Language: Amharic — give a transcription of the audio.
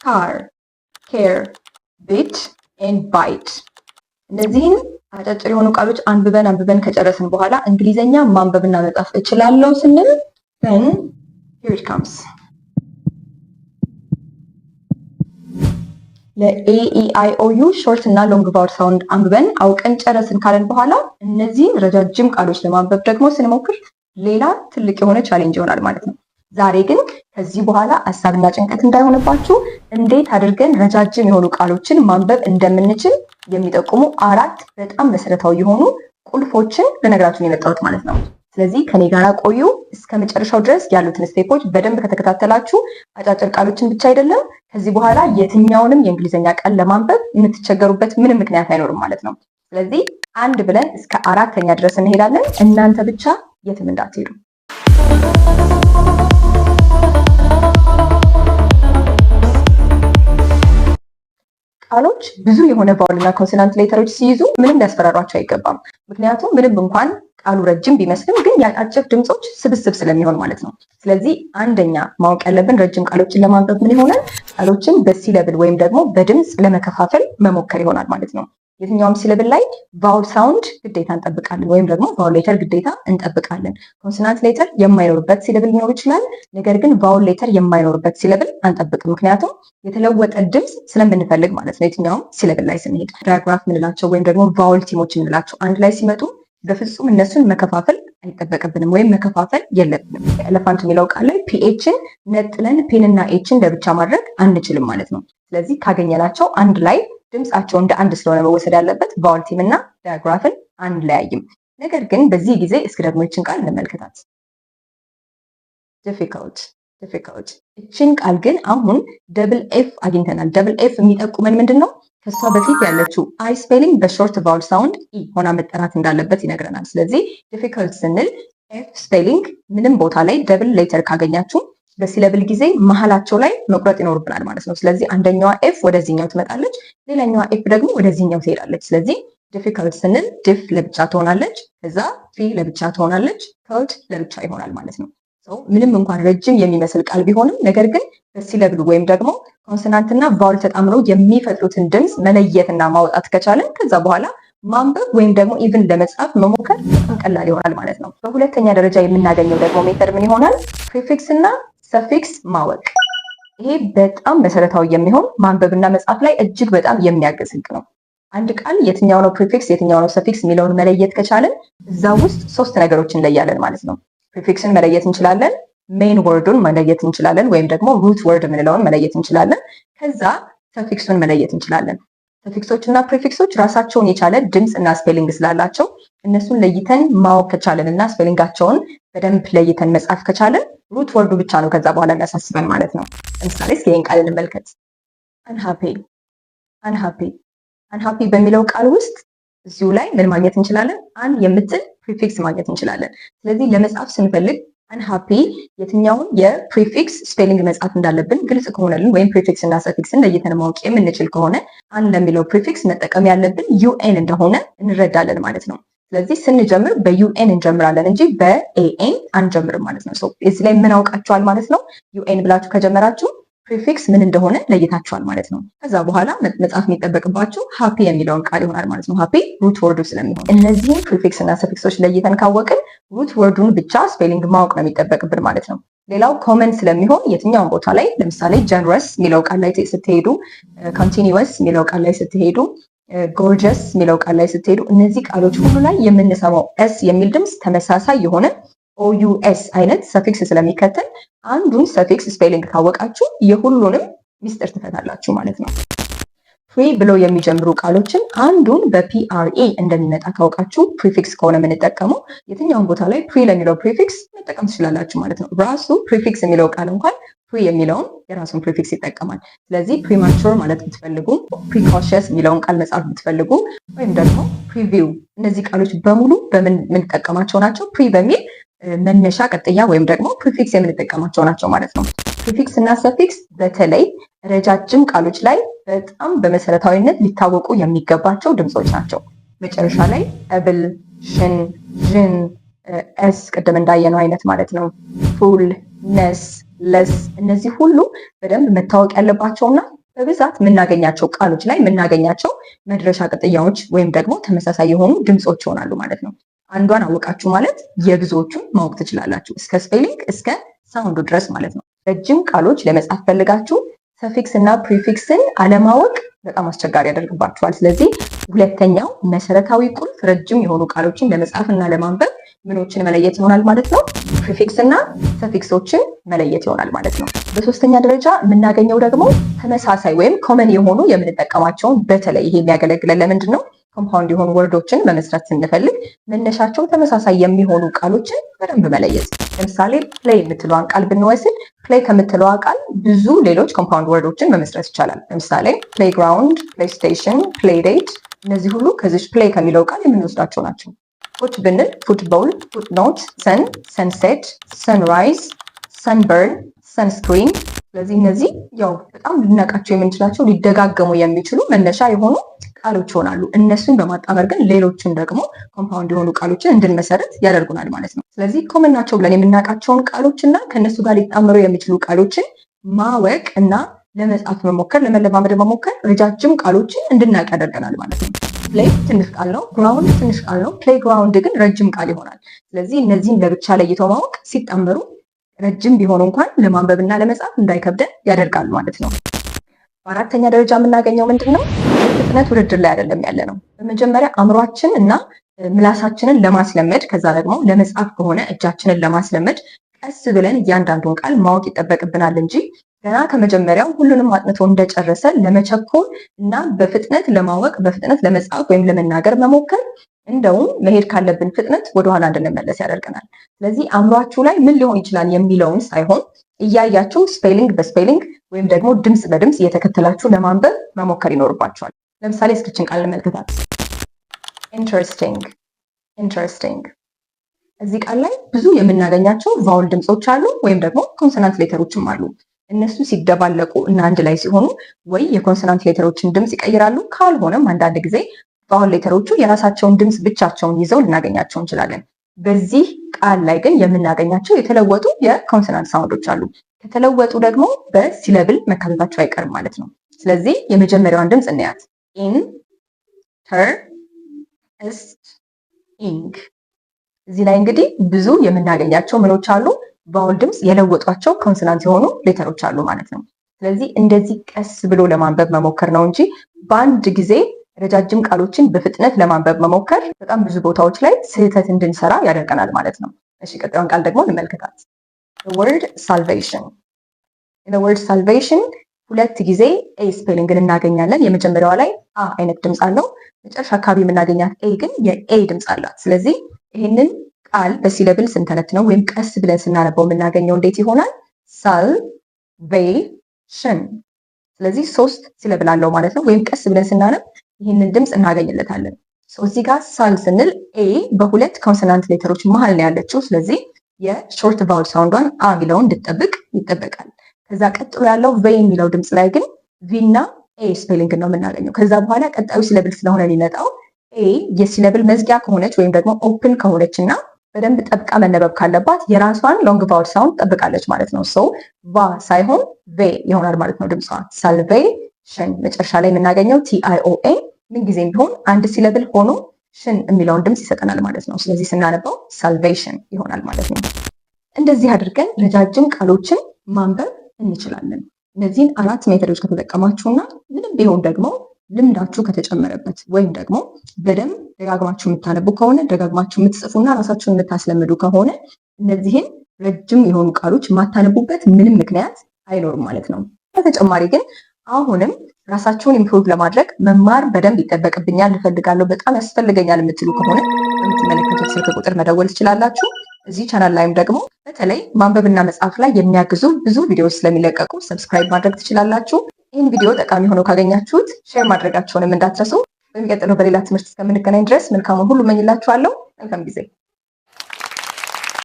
Car፣ care፣ bit and bite። እነዚህን አጫጭር የሆኑ ቃሎች አንብበን አንብበን ከጨረስን በኋላ እንግሊዘኛ ማንበብና መጻፍ እችላለሁ ስንል then here it comes። ለ A E I O U short እና long vowel sound አንብበን አውቀን ጨረስን ካለን በኋላ እነዚህን ረጃጅም ቃሎች ለማንበብ ደግሞ ስንሞክር ሌላ ትልቅ የሆነ challenge ይሆናል ማለት ነው። ዛሬ ግን ከዚህ በኋላ ሀሳብና ጭንቀት እንዳይሆንባችሁ እንዴት አድርገን ረጃጅም የሆኑ ቃሎችን ማንበብ እንደምንችል የሚጠቁሙ አራት በጣም መሰረታዊ የሆኑ ቁልፎችን ልነግራችሁ ነው የመጣሁት ማለት ነው። ስለዚህ ከኔ ጋር ቆዩ። እስከ መጨረሻው ድረስ ያሉትን step ኦች በደንብ ከተከታተላችሁ አጫጭር ቃሎችን ብቻ አይደለም ከዚህ በኋላ የትኛውንም የእንግሊዝኛ ቃል ለማንበብ የምትቸገሩበት ምንም ምክንያት አይኖርም ማለት ነው። ስለዚህ አንድ ብለን እስከ አራተኛ ድረስ እንሄዳለን። እናንተ ብቻ የትም እንዳትሄዱ። ቃሎች ብዙ የሆነ vowel እና consonant letter ኦች ሲይዙ ምንም ሊያስፈራሯቸው አይገባም። ምክንያቱም ምንም እንኳን ቃሉ ረጅም ቢመስልም ግን የአጫጭር ድምፆች ስብስብ ስለሚሆን ማለት ነው። ስለዚህ አንደኛ ማወቅ ያለብን ረጅም ቃሎችን ለማንበብ ምን ይሆናል፣ ቃሎችን በ syllable ወይም ደግሞ በድምፅ ለመከፋፈል መሞከር ይሆናል ማለት ነው። የትኛውም syllable ላይ vowel sound ግዴታ እንጠብቃለን፣ ወይም ደግሞ vowel letter ግዴታ እንጠብቃለን። Consonant letter የማይኖርበት syllable ሊኖር ይችላል። ነገር ግን vowel letter የማይኖርበት syllable አንጠብቅም፣ ምክንያቱም የተለወጠ ድምፅ ስለምንፈልግ ማለት ነው። የትኛውም syllable ላይ ስንሄድ digraph ምንላቸው ወይም ደግሞ vowel team ኦች የምንላቸው አንድ ላይ ሲመጡ በፍጹም እነሱን መከፋፈል አይጠበቅብንም ወይም መከፋፈል የለብንም። Elephant የሚለው ቃል ላይ PH ን ነጥለን P ንና H ን ለብቻ ማድረግ አንችልም ማለት ነው። ስለዚህ ካገኘናቸው አንድ ላይ ድምፃቸው እንደ አንድ ስለሆነ መወሰድ ያለበት vowel team እና digraph ን አንለያይም። ነገር ግን በዚህ ጊዜ እስኪ ደግሞ ይችን ቃል እንመልከታት። Difficult፣ difficult። ይችን ቃል ግን አሁን double F አግኝተናል። Double F የሚጠቁመን ምንድን ነው? ከእሷ በፊት ያለችው I spelling በ short vowel sound E ሆና መጠራት እንዳለበት ይነግረናል። ስለዚህ difficult ስንል F spelling ምንም ቦታ ላይ double letter ካገኛችሁ በ syllable ጊዜ መሀላቸው ላይ መቁረጥ ይኖርብናል ማለት ነው። ስለዚህ አንደኛዋ F ወደዚህኛው ትመጣለች፣ ሌላኛዋ F ደግሞ ወደዚህኛው ትሄዳለች። ስለዚህ difficult ስንል diff ለብቻ ትሆናለች፣ ከዛ fi ለብቻ ትሆናለች፣ cult ለብቻ ይሆናል ማለት ነው። ምንም እንኳን ረጅም የሚመስል ቃል ቢሆንም ነገር ግን በ syllable ወይም ደግሞ consonant እና vowel ተጣምረው የሚፈጥሩትን ድምፅ መለየትና ማውጣት ከቻለን ከዛ በኋላ ማንበብ ወይም ደግሞ even ለመጻፍ መሞከር በጣም ቀላል ይሆናል ማለት ነው። በሁለተኛ ደረጃ የምናገኘው ደግሞ method ምን ይሆናል? Prefix እና suffix ማወቅ። ይሄ በጣም መሰረታዊ የሚሆን ማንበብና መጻፍ ላይ እጅግ በጣም የሚያግዝ ህግ ነው። አንድ ቃል የትኛው ነው prefix የትኛው ነው suffix የሚለውን መለየት ከቻለን እዛ ውስጥ ሶስት ነገሮች እንለያለን ማለት ነው። Prefix ን መለየት እንችላለን፣ main word ኡን መለየት እንችላለን፣ ወይም ደግሞ root word የምንለውን መለየት እንችላለን። ከዛ suffix ኡን መለየት እንችላለን። Suffix ኦች እና prefix ኦች ራሳቸውን የቻለ ድምፅ እና spelling ስላላቸው እነሱን ለይተን ማወቅ ከቻለን እና spelling ኣቸውን በደንብ ለይተን መጻፍ ከቻለን root word ኡ ብቻ ነው ከዛ በኋላ የሚያሳስበን ማለት ነው። ለምሳሌ እስኪ ይህን ቃል እንመልከት። Unhappy፣ unhappy። Unhappy በሚለው ቃል ውስጥ እዚሁ ላይ ምን ማግኘት እንችላለን? Un የምትል prefix ማግኘት እንችላለን። ስለዚህ ለመጻፍ ስንፈልግ unhappy የትኛውን የ prefix spelling መጻፍ እንዳለብን ግልጽ ከሆነልን ወይም prefix እና suffix ን ለይተን ማወቅ የምንችል ከሆነ un ለሚለው prefix መጠቀም ያለብን UN እንደሆነ እንረዳለን ማለት ነው። ስለዚህ ስንጀምር በ UN እንጀምራለን እንጂ በ AN አንጀምርም ማለት ነው። እዚህ ላይ ምን አውቃችኋል ማለት ነው? UN ብላችሁ ከጀመራችሁ prefix ምን እንደሆነ ለይታችኋል ማለት ነው። ከዛ በኋላ መጻፍ የሚጠበቅባችሁ happy የሚለውን ቃል ይሆናል ማለት ነው። Happy root word ኡ ስለሚሆን እነዚህን prefix እና suffix ኦች ለይተን ካወቅን root word ኡን ብቻ spelling ማወቅ ነው የሚጠበቅብን ማለት ነው። ሌላው common ስለሚሆን የትኛውን ቦታ ላይ ለምሳሌ generous የሚለው ቃል ላይ ስትሄዱ፣ continuous የሚለው ቃል ላይ ስትሄዱ፣ gorgeous የሚለው ቃል ላይ ስትሄዱ እነዚህ ቃሎች ሁሉ ላይ የምንሰማው ous የሚል ድምፅ ተመሳሳይ የሆነ OUS አይነት suffix ስለሚከተል አንዱን suffix spelling ካወቃችሁ የሁሉንም ሚስጥር ትፈታላችሁ ማለት ነው። Pre ብለው የሚጀምሩ ቃሎችን አንዱን በ PRE እንደሚመጣ ካወቃችሁ prefix ከሆነ የምንጠቀመው የትኛውን ቦታ ላይ pre ለሚለው prefix መጠቀም ትችላላችሁ ማለት ነው። ራሱ prefix የሚለው ቃል እንኳን pre የሚለውን የራሱን prefix ይጠቀማል። ስለዚህ premature ማለት ብትፈልጉ፣ precocious የሚለውን ቃል መጻፍ ብትፈልጉ፣ ወይም ደግሞ preview፣ እነዚህ ቃሎች በሙሉ በምን የምንጠቀማቸው ናቸው? Pre በሚል መነሻ ቅጥያ ወይም ደግሞ prefix የምንጠቀማቸው ናቸው ማለት ነው። Prefix እና suffix በተለይ ረጃጅም ቃሎች ላይ በጣም በመሰረታዊነት ሊታወቁ የሚገባቸው ድምፆች ናቸው። መጨረሻ ላይ able፣ tion፣ ዥን፣ ous ቅድም እንዳየነው አይነት ማለት ነው። Full፣ ness፣ less እነዚህ ሁሉ በደንብ መታወቅ ያለባቸውና በብዛት የምናገኛቸው ቃሎች ላይ የምናገኛቸው መድረሻ ቅጥያዎች ወይም ደግሞ ተመሳሳይ የሆኑ ድምፆች ይሆናሉ ማለት ነው። አንዷን አወቃችሁ ማለት የብዙዎቹን ማወቅ ትችላላችሁ፣ እስከ spelling እስከ sound ኡ ድረስ ማለት ነው። ረጅም ቃሎች ለመጻፍ ፈልጋችሁ suffix እና prefix ን አለማወቅ በጣም አስቸጋሪ ያደርግባችኋል። ስለዚህ ሁለተኛው መሰረታዊ ቁልፍ ረጅም የሆኑ ቃሎችን ለመጻፍ እና ለማንበብ ምኖችን መለየት ይሆናል ማለት ነው። Prefix እና suffix ኦችን መለየት ይሆናል ማለት ነው። በሶስተኛ ደረጃ የምናገኘው ደግሞ ተመሳሳይ ወይም common የሆኑ የምንጠቀማቸውን፣ በተለይ ይሄ የሚያገለግለን ለምንድን ነው? Compound የሆኑ word ኦችን መመስረት ስንፈልግ መነሻቸው ተመሳሳይ የሚሆኑ ቃሎችን በደንብ መለየት። ለምሳሌ play የምትለዋን ቃል ብንወስድ play ከምትለዋ ቃል ብዙ ሌሎች compound word ኦችን መመስረት ይቻላል። ለምሳሌ playground፣ PlayStation፣ playdate፣ እነዚህ ሁሉ ከዚች play ከሚለው ቃል የምንወስዳቸው ናቸው። Foot ብንል football፣ footnote፣ sun፣ sunset፣ sunrise፣ sunburn፣ sunscreen። ስለዚህ እነዚህ ያው በጣም ልናውቃቸው የምንችላቸው ሊደጋገሙ የሚችሉ መነሻ የሆኑ ቃሎች ይሆናሉ። እነሱን በማጣመር ግን ሌሎችን ደግሞ compound የሆኑ ቃሎችን እንድንመሰርት ያደርጉናል ማለት ነው። ስለዚህ common ናቸው ብለን የምናውቃቸውን ቃሎች እና ከእነሱ ጋር ሊጣመሩ የሚችሉ ቃሎችን ማወቅ እና ለመጻፍ መሞከር፣ ለመለማመድ መሞከር ረጃጅም ቃሎችን እንድናውቅ ያደርገናል ማለት ነው። Play ትንሽ ቃል ነው። Ground ትንሽ ቃል ነው። Playground ግን ረጅም ቃል ይሆናል። ስለዚህ እነዚህን ለብቻ ለይቶ ማወቅ ሲጣመሩ ረጅም ቢሆኑ እንኳን ለማንበብ እና ለመጻፍ እንዳይከብደን ያደርጋል ማለት ነው። በአራተኛ ደረጃ የምናገኘው ምንድን ነው? የፍጥነት ውድድር ላይ አይደለም ያለነው። በመጀመሪያ አእምሯችን እና ምላሳችንን ለማስለመድ፣ ከዛ ደግሞ ለመጻፍ ከሆነ እጃችንን ለማስለመድ ቀስ ብለን እያንዳንዱን ቃል ማወቅ ይጠበቅብናል እንጂ ገና ከመጀመሪያው ሁሉንም አጥንቶ እንደጨረሰ ለመቸኮል እና በፍጥነት ለማወቅ፣ በፍጥነት ለመጻፍ ወይም ለመናገር መሞከር እንደውም መሄድ ካለብን ፍጥነት ወደኋላ እንድንመለስ ያደርገናል። ስለዚህ አእምሯችሁ ላይ ምን ሊሆን ይችላል የሚለውን ሳይሆን እያያችሁ spelling በ spelling ወይም ደግሞ ድምፅ በድምፅ እየተከተላችሁ ለማንበብ መሞከር ይኖርባችኋል። ለምሳሌ እስኪ ይችን ቃል እንመልከታት። Interesting፣ interesting። እዚህ ቃል ላይ ብዙ የምናገኛቸው vowel ድምፆች አሉ ወይም ደግሞ consonant letter ኦችም አሉ። እነሱ ሲደባለቁ እና አንድ ላይ ሲሆኑ ወይ የ consonant letter ኦችን ድምፅ ይቀይራሉ፣ ካልሆነም አንዳንድ ጊዜ vowel letter ኦቹ የራሳቸውን ድምፅ ብቻቸውን ይዘው ልናገኛቸው እንችላለን። በዚህ ቃል ላይ ግን የምናገኛቸው የተለወጡ የ consonant sound ኦች አሉ። ከተለወጡ ደግሞ በ syllable መካተታቸው አይቀርም ማለት ነው። ስለዚህ የመጀመሪያዋን ድምፅ እንያት። In ter est ing። እዚህ ላይ እንግዲህ ብዙ የምናገኛቸው ምኖች አሉ፣ vowel ድምፅ የለወጧቸው consonant የሆኑ letter ኦች አሉ ማለት ነው። ስለዚህ እንደዚህ ቀስ ብሎ ለማንበብ መሞከር ነው እንጂ በአንድ ጊዜ ረጃጅም ቃሎችን በፍጥነት ለማንበብ መሞከር በጣም ብዙ ቦታዎች ላይ ስህተት እንድንሰራ ያደርገናል ማለት ነው። እሺ፣ ቀጣዩን ቃል ደግሞ እንመልከታት። Word salvation። Word salvation ሁለት ጊዜ A spelling ን እናገኛለን። የመጀመሪያዋ ላይ አ አይነት ድምፅ አለው። መጨረሻ አካባቢ የምናገኛት A ግን የ A ድምፅ አላት። ስለዚህ ይህንን ቃል በ syllable ስንተነትነው ወይም ቀስ ብለን ስናነበው የምናገኘው እንዴት ይሆናል? Salvation። ስለዚህ ሶስት syllable አለው ማለት ነው። ወይም ቀስ ብለን ስናነብ ይህንን ድምፅ እናገኝለታለን። እዚህ ጋር sal ስንል A በሁለት consonant letter ኦች መሀል ነው ያለችው። ስለዚህ የ short vowel sound ዷን አ የሚለውን እንድጠብቅ ይጠበቃል። ከዛ ቀጥሎ ያለው ቬ የሚለው ድምፅ ላይ ግን V እና A spelling ነው የምናገኘው። ከዛ በኋላ ቀጣዩ syllable ስለሆነ የሚመጣው A የ syllable መዝጊያ ከሆነች ወይም ደግሞ open ከሆነች እና በደንብ ጠብቃ መነበብ ካለባት የራሷን long vowel sound ጠብቃለች ማለት ነው። So ቫ ሳይሆን ቬ ይሆናል ማለት ነው ድምጿ፣ salvation። መጨረሻ ላይ የምናገኘው TION ምንጊዜም ቢሆን አንድ syllable ሆኖ ሽን የሚለውን ድምፅ ይሰጠናል ማለት ነው። ስለዚህ ስናነበው salvation ይሆናል ማለት ነው። እንደዚህ አድርገን ረጃጅም ቃሎችን ማንበብ እንችላለን። እነዚህን አራት method ኦች ከተጠቀማችሁና ምንም ቢሆን ደግሞ ልምዳችሁ ከተጨመረበት ወይም ደግሞ በደንብ ደጋግማችሁ የምታነቡ ከሆነ፣ ደጋግማችሁ የምትጽፉና ራሳችሁን የምታስለምዱ ከሆነ እነዚህን ረጅም የሆኑ ቃሎች የማታነቡበት ምንም ምክንያት አይኖርም ማለት ነው። በተጨማሪ ግን አሁንም ራሳችሁን improve ለማድረግ መማር በደንብ ይጠበቅብኛል፣ እፈልጋለሁ፣ በጣም ያስፈልገኛል የምትሉ ከሆነ በምትመለከቱት ስልክ ቁጥር መደወል ትችላላችሁ። እዚህ ቻናል ላይም ደግሞ በተለይ ማንበብና መጻፍ ላይ የሚያግዙ ብዙ ቪዲዮዎች ስለሚለቀቁ subscribe ማድረግ ትችላላችሁ። ይህን ቪዲዮ ጠቃሚ ሆኖ ካገኛችሁት share ማድረጋችሁንም እንዳትረሱ። በሚቀጥለው በሌላ ትምህርት እስከምንገናኝ ድረስ መልካሙን ሁሉ እመኝላችኋለሁ። መልካም ጊዜ።